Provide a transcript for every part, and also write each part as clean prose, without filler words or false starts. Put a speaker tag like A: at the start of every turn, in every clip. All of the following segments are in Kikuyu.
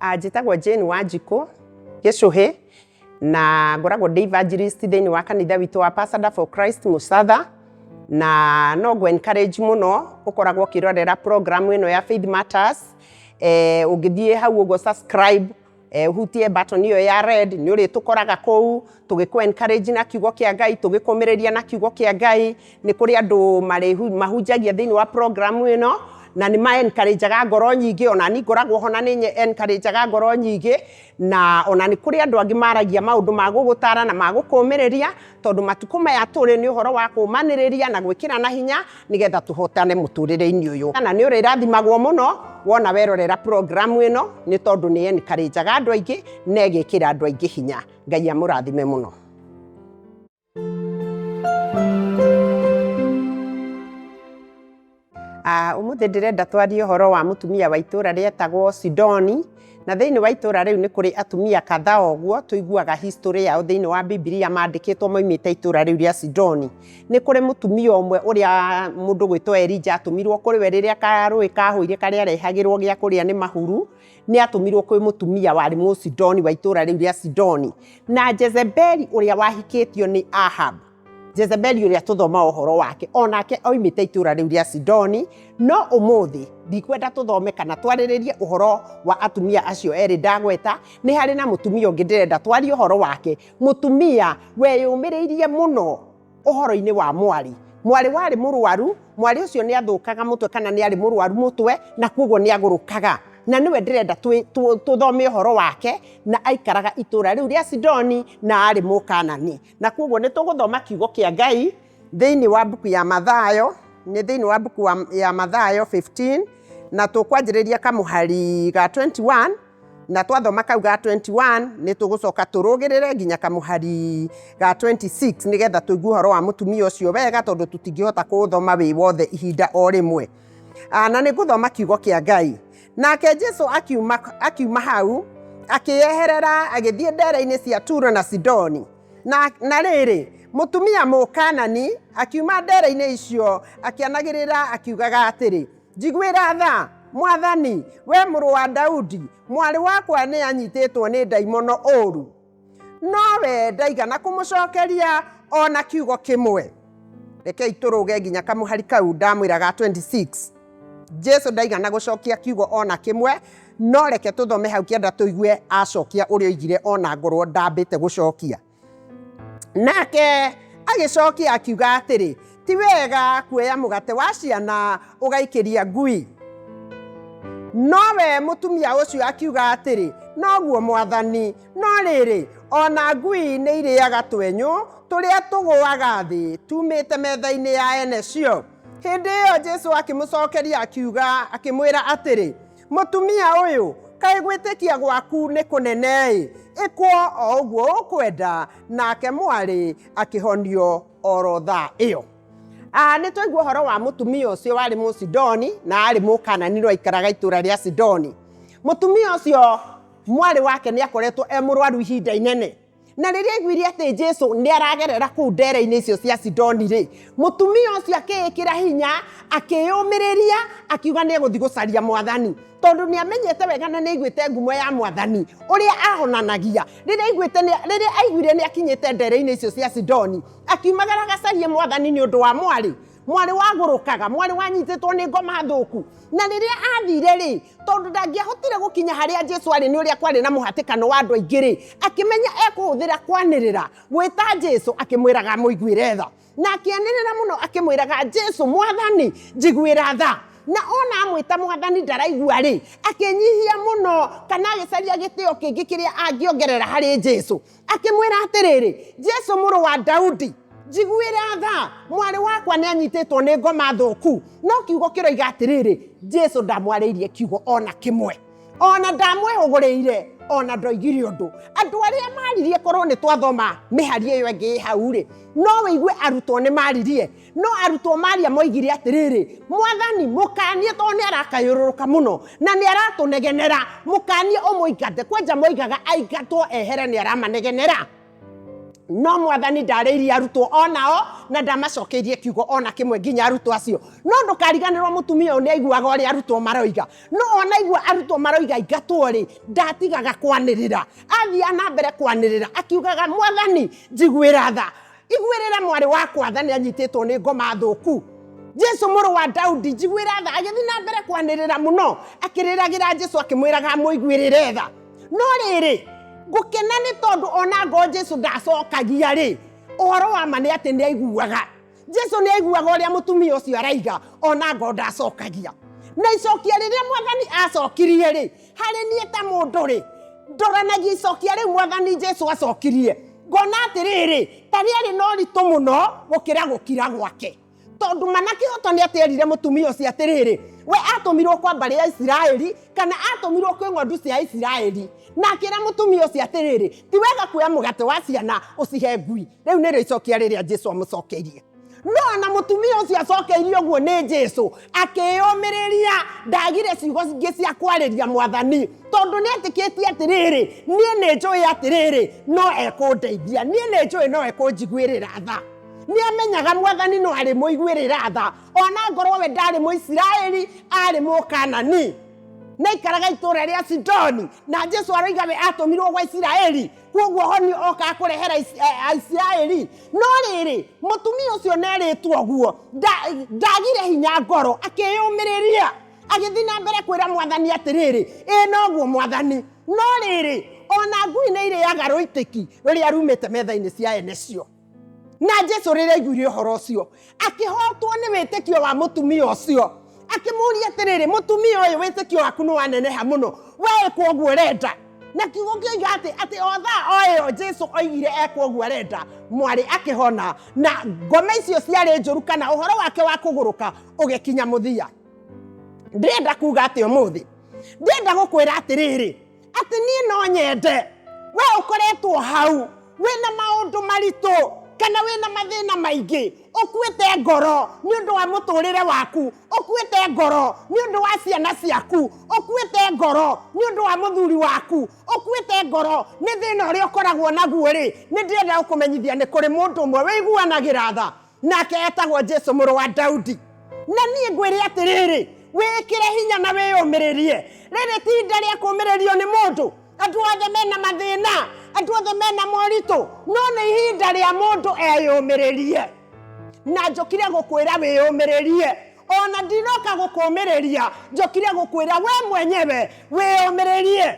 A: Njĩtagwo Jane Wanjikũ Gĩcũhĩ na ngoragwo ndĩ evangelist thĩinĩ wa kanitha witũ wa Pasada for Christ Mũcatha, na no ngũ encourage mũno ũkoragwo ũkĩrorera program ĩno ya Faith Matters. Ũngĩthiĩ hau ũguo subscribe, ũhutie button ĩyo ya red, nĩ ũrĩtũkoraga kũu tũgĩkũ encourage na kiugo kĩa Ngai, tũgĩkũmĩrĩria na kiugo kĩa Ngai. Nĩ kũrĩ andũ mahunjagia thĩinĩ wa program ĩno na nĩ ma encourageaga ngoro nyingĩ, ona niĩ ngoragwo ho na nĩ encourageaga ngoro nyingĩ, na ona nĩ kũrĩ andũ angĩ maragia maũndũ ma gũgũtara na ma gũkũmĩrĩria, tondũ matukũ maya tũrĩ nĩ ũhoro wa kũmanĩrĩria na gwĩkĩrana hinya nĩgetha tũhotane mũtũrĩre-inĩ ũyũ. Na nĩ ũrĩrathimagwo mũno wona werorera program ĩno, nĩ tondũ nĩ encourageaga andũ aingĩ na ĩgekĩra andũ aingĩ hinya. Ngai amũrathime mũno. Ũmũthĩ ndĩrenda twarie ũhoro wa mũtumia wa itũra rĩetagwo Sidoni, na thĩinĩ wa itũra rĩu nĩ kũrĩ atumia kadhaa ũguo tũiguaga history yao thĩinĩ wa Bibilia mandĩkĩtwo moimĩte itũra rĩu rĩa Sidoni. Nĩ kũrĩ mũtumia ũmwe ũrĩa mũndũ gwĩtwo Elija atũmirwo kũrĩ we rĩrĩa karũĩ kahũire karĩa arehagĩrwo gĩa kũrĩa nĩ mahuru, nĩ atũmirwo kwĩ mũtumia warĩ Mũsidoni wa itũra rĩu rĩa Sidoni. Na Jezebeli ũrĩa wahikĩtio nĩ Ahab, Jezebeli ũrĩa tũthoma ũhoro wake, onake oimĩte itũra rĩu rĩa Sidoni. No ũmũthĩ ndikwenda tũthome kana twarĩrĩrie ũhoro wa atumia acio erĩ ndagweta. Nĩ harĩ na mũtumia ũngĩ ndĩrenda twarie ũhoro wake, mũtumia weyũmĩrĩirie mũno ũhoro-inĩ wa mwarĩ. Mwarĩ warĩ mũrwaru, mwarĩ ũcio nĩ athũkaga mũtwe kana nĩ arĩ mũrwaru mũtwe, na koguo nĩ agũrũkaga. Na nĩwe ndĩrenda tũthome ũhoro wake, na aikaraga itũra rĩu rĩa Sidoni na arĩ Mũkanani. Na koguo nĩ tũgũthoma kiugo kĩa Ngai thĩinĩ wa mbuku ya Mathayo, nĩ thĩinĩ wa mbuku ya Mathayo 15, na tũkwanjĩrĩria kamũhari ga 21, na twathoma kau ga 21 nĩ tũgũcoka tũrũgĩrĩre nginya kamũhari ga 26 nĩgetha tũigue ũhoro wa mũtumia ũcio wega, tondũ tũtingĩhota kũũthoma wĩ wothe ihinda o rĩmwe. Na nĩ ngũthoma kiugo kĩa Ngai. Nake Jesu akiuma hau akĩyeherera agĩthiĩ ndere-inĩ cia Turo na Sidoni. Na rĩrĩ, mũtumia Mũkanani akiuma ndere-inĩ icio akĩanagĩrĩra akiugaga atĩrĩ, Njiguĩra tha, Mwathani, we mũrũ wa Daudi, mwarĩ wakwa nĩ anyitĩtwo nĩ ndaimono ũũru. Nowe ndaigana kũmũcokeria o na kiugo kĩmwe. Rekei tũrũge nginya kamũhari kau ndamwĩra ga 26. Jesu ndaigana gũcokia kiugo o na kĩmwe, no reke tũthome hau kĩanda tũigue acokia ũrĩa oigire o na ngorwo ndambĩte gũcokia. Nake agĩcokia akiuga atĩrĩ, ti wega kuoya mũgate wa ciana ũgaikĩria ngui. Nowe mũtumia ũcio akiuga atĩrĩ, noguo Mwathani, no rĩrĩ, o na ngui nĩ irĩaga twenyũ tũrĩa tũgũaga thĩ tumĩte metha-inĩ ya ene cio. Hĩndĩ ĩyo Jesu akĩmũcokeria akiuga, akĩmwĩra atĩrĩ, mũtumia ũyũ, kaĩ gwĩtĩkia gwaku nĩ kũnene-ĩ, ĩkwo o ũguo ũkwenda. Nake mwarĩ akĩhonio oro thaa ĩyo. Nĩ twaigua ũhoro wa mũtumia ũcio warĩ Mũsidoni na arĩ Mũkanani no aikaraga itũũra rĩa Sidoni. Mũtumia ũcio mwarĩ wake nĩ akoretwo e mũrwaru ihinda inene. Na rĩrĩa aiguire atĩ Jesu nĩ aragerera kũu ndere-inĩ icio cia Sidoni rĩ, mũtumia ũcio akĩĩkĩra hinya, akĩyũmĩrĩria, akiuga nĩ egũthiĩ gũcaria Mwathani, tondũ nĩ amenyete wega na nĩ aiguĩte ngumo ya Mwathani ũrĩa ahonanagia. Rĩrĩa aiguire nĩ akinyĩte ndere-inĩ icio cia Sidoni, akiumagara agacarie Mwathani nĩ ũndũ wa mwarĩ, mwarĩ wagũrũkaga, mwarĩ wanyitĩtwo nĩ ngoma thũku. Na rĩrĩa athire rĩ, tondũ ndangĩahotire gũkinya harĩa Jesu arĩ nĩ ũrĩa kwarĩ na mũhatĩkano wa andũ aingĩ rĩ, akĩmenya ekũhũthĩra kwanĩrĩra gwĩta Jesu, akĩmwĩraga amũiguĩre tha. Na akĩanĩrĩra mũno akĩmwĩraga, Jesu Mwathani, njiguĩra tha. Na ona amwĩta Mwathani ndaraigua rĩ, akĩnyihia mũno kana agĩcaria gĩtĩo kĩngĩ kĩrĩa angĩongerera harĩ Jesu. Akĩmwĩra atĩrĩrĩ, Jesu mũrũ wa Daudi, njiguĩra tha, mwarĩ wakwa nĩ anyitĩtwo nĩ ngoma thũku. No kiugo kĩroiga atĩrĩrĩ, Jesu ndamwarĩirie kiugo ona kĩmwe, ona ndamwĩhũgũrĩire, ona ndoigire ũndũ. Andũ arĩa maririe, korwo nĩ twathoma mĩhari ĩyo ĩngĩ ĩ hau rĩ, no wĩigue arutwo nĩ maririe. No arutwo maria moigire atĩrĩrĩ, Mwathani, mũkanie, tondũ nĩ arakayũrũrũka mũno na nĩ aratũnegenera, mũkanie ũmũingate. Kwanja moigaga aingatwo ehere, nĩ aramanegenera. No Mwathani ndarĩirie arutwo onao na ndamacokeirie kiugo ona kĩmwe nginya arutwo acio. No ndũkariganĩrwo mũtumia ũyũ nĩ aiguaga ũrĩa arutwo maroiga. No ona aigua arutwo maroiga aingatwo rĩ, ndatigaga kwanĩrĩra. Athiaga na mbere kwanĩrĩra akiugaga, Mwathani, njiguĩra tha. Iguĩrĩra mwarĩ wakwa tha, nĩ anyitĩtwo nĩ ngoma thũku. Jesu mũrũ wa Daudi, njiguĩra tha. Agĩthiĩ na mbere kwanĩrĩra mũno, akĩrĩragĩra Jesu akĩmwĩraga amũiguĩrĩre tha. No rĩrĩ, ngũkena nĩ tondũ ona ngoo Jesu ndacokagia rĩ, ũhoro wa ma nĩ atĩ nĩ aiguaga. Jesu nĩ aiguaga ũrĩa mũtumia ũcio araiga, ona ngoo ndacokagia. Na icokia rĩrĩa Mwathani acokirie rĩ, harĩ niĩ ta mũndũ rĩ, ndoranagia icokia rĩu Mwathani Jesu acokirie, ngona atĩrĩrĩ, ta rĩarĩ na ũritũ mũno gũkĩra gũkira gwake. Tondũ ma na kĩhoto nĩ atĩ erire mũtumia ũcio atĩrĩrĩ, we atũmirwo kwa mbarĩ ya Isiraeli, kana atũmirwo kwĩ ng'ondu cia Isiraeli. Na akĩra mũtumia ũcio atĩrĩrĩ, ti wega kuoya mũgate wa ciana ũcihe ngui. Rĩu nĩrĩo icokia rĩrĩa Jesu amũcokeirie. No ona mũtumia ũcio acokeirio ũguo nĩ Jesu, akĩyũmĩrĩria, ndagire ciugo ingĩ cia kwarĩria Mwathani, tondũ nĩ etĩkĩtie atĩrĩrĩ, niĩ nĩ njũĩ atĩrĩrĩ, no ekũndeithia, niĩ nĩ njũĩ no ekũnjiguĩrĩra tha. Nĩ amenyaga Mwathani no arĩmũiguĩrĩra tha, ona ngorwo we ndarĩ Mũisiraeli, arĩ Mũkanani. Na aikaraga itũũra rĩa Sidoni, na Jesu aroiga we atũmirwo gwa Isiraeli, kwoguo honio okaga kũrehera Aisiraeli. No rĩrĩ, mũtumia ũcio nerĩtwo ũguo, ndagire hinya ngoro, akĩyũmĩrĩria, agĩthiĩ na mbere kwĩra Mwathani atĩrĩrĩ, ĩ noguo Mwathani, no rĩrĩ, ona ngui nĩ irĩaga rũitĩki rũrĩa rumĩte metha-inĩ cia ene cio. Na Jesu rĩrĩa aiguire ũhoro ũcio, akĩhotwo nĩ wĩtĩkio wa mũtumia ũcio, akĩmũria atĩrĩrĩ, mũtumia ũyũ, wĩtĩkio waku nĩ waneneha mũno, we ĩkwo ũguo ũrenda. Na kiugo kĩoiga atĩ o thaa o ĩyo Jesu oigire ekwo ũguo arenda, mwarĩ akĩhona, na ngoma icio ciarĩ njũru kana ũhoro wake wa kũgũrũka ũgĩkinya mũthia. Ndĩrenda kuga atĩ ũmũthĩ, ndĩrenda gũkwĩra atĩrĩrĩ, atĩ niĩ no nyende we ũkoretwo hau wĩna maũndũ maritũ kana wĩna mathĩna maingĩ, ũkuĩte ngoro nĩ ũndũ wa mũtũrĩre waku, ũkuĩte ngoro nĩ ũndũ wa ciana ciaku, ũkuĩte ngoro nĩ ũndũ wa mũthuri waku, ũkuĩte ngoro nĩ thĩna ũrĩa ũkoragwo naguo rĩ, nĩ ndĩrenda gũkũmenyithia nĩ kũrĩ mũndũ ũmwe wĩiguanagĩra tha, nake etagwo Jesu mũrũ wa Daudi. Na niĩ ngwĩre atĩrĩrĩ, wĩkĩre hinya na wĩyũmĩrĩrie. Rĩrĩ ti ihinda rĩa kũũmĩrĩrio nĩ mũndũ. Andũ othe mena mathĩna, andũ othe mena moritũ, no nĩ ihinda rĩa mũndũ eyũmĩrĩrie. Na njũkire gũkwĩra wĩyũmĩrĩrie. Ona ndinoka gũkũũmĩrĩria, njũkire gũkwĩra we mwenyewe wĩyũmĩrĩrie.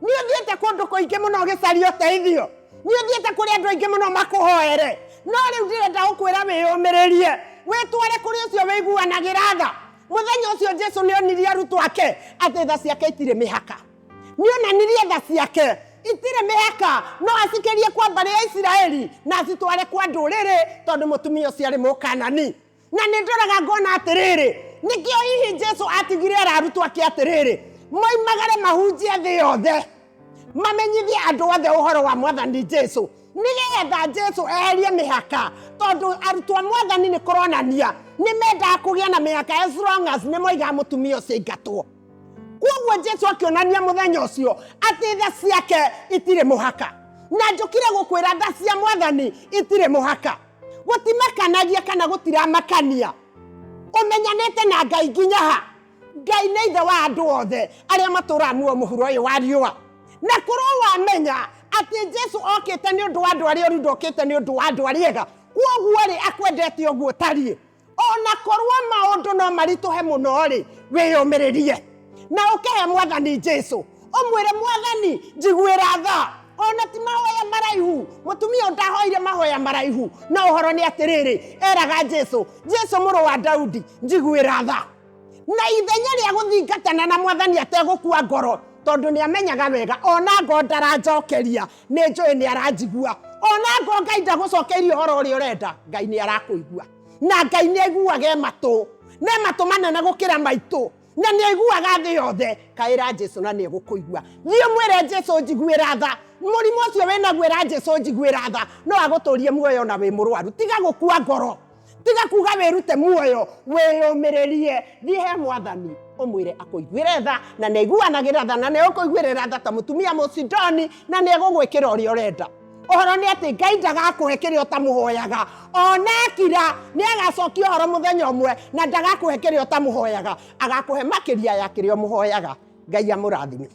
A: Nĩ ũthiĩte kũndũ kũingĩ mũno ũgĩcaria ũteithio, nĩ ũthiĩte kũrĩ andũ aingĩ mũno makũhoere, no rĩu ndĩrenda gũkwĩra wĩyũmĩrĩrie, wĩtware kũrĩ ũcio wĩiguanagĩra tha. Mũthenya ũcio Jesu nĩ onirie arutwo ake atĩ tha ciake itirĩ mĩhaka. Nĩ onanirie tha ciake itirĩ mĩhaka, no acikĩrie kwa mbarĩ ya Isiraeli na acitware kwa ndũrĩrĩ, tondũ mũtumia ũcio arĩ Mũkanani. Na nĩ ndoraga ngona atĩrĩrĩ, nĩkĩo hihi Jesu atigire era arutwo ake atĩrĩrĩ, moimagare mahunjie thĩ yothe, mamenyithie andũ othe ũhoro wa Mwathani Jesu, nĩgetha Jesu eherie mĩhaka, tondũ arutwo a Mwathani nĩ kũronania nĩ mendaga kũgĩa na mĩhaka as long as nĩ moigaga mũtumia ũcio aingatwo. Kwoguo Jesu akĩonania mũthenya ũcio atĩ tha ciake itirĩ mũhaka. Na njũkire gũkwĩra tha cia Mwathani itirĩ mũhaka. Gũtimakanagia kana gũtiramakania. Ũmenyanĩte na Ngai nginya ha? Ngai nĩ ithe wa andũ othe arĩa matũraga muoyo mũhuro ũyũ wa riũa. Na korwo wamenya atĩ Jesu okĩte nĩ ũndũ wa andũ arĩa oru, ndokĩte nĩ ũndũ wa andũ arĩa ega. Kwoguo rĩ, akwendete ũguo ũtariĩ. Ona korwo maũndũ no maritũhe mũno rĩ, wĩyũmĩrĩrie na ũkĩhe Mwathani Jesu, ũmwĩre Mwathani njiguĩra tha. Ona ti mahoya maraihu, mũtumia ũyũ ndahoire mahoya maraihu, no ũhoro nĩ atĩrĩrĩ, eraga Jesu, Jesu mũrũ wa Daudi, njiguĩra tha. Na ithenya rĩa gũthingatana na Mwathani ategũkua ngoro, tondũ nĩ amenyaga wega ona ngo ndaranjokeria, nĩ njũĩ nĩ aranjigua. Ona ngo Ngai ndagũcokeirie ũhoro ũrĩa ũrenda, Ngai nĩ arakũigua. Na Ngai nĩ aiguaga e matũ, na e matũ manene gũkĩra maitũ, na nĩ aiguaga thĩ yothe. Kaĩra Jesu na nĩ egũkũigua. Thiĩ ũmwĩre Jesu njiguĩra tha. Mũrimũ ũcio wĩnaguo ĩra Jesu njiguĩra tha, no agũtũrie muoyo na wĩ mũrwaru. Tiga gũkua ngoro, tiga kuga wĩrute muoyo, wĩyũmĩrĩrie. Thiĩ he Mwathani ũmwĩre akũiguĩre tha, na nĩ aiguanagĩra tha, na nĩ egũkũiguĩrĩra tha ta mũtumia Mũsidoni, na nĩ egũgwĩkĩra ũrĩa ũrenda. Ũhoro nĩ atĩ Ngai ndagakũhe kĩrĩa ũtamũhoyaga. Ona akira nĩ agacokia ũhoro mũthenya ũmwe, na ndagakũhe kĩrĩa ũtamũhoyaga, agakũhe makĩria ya kĩrĩa ũmũhoyaga. Ngai amũrathime.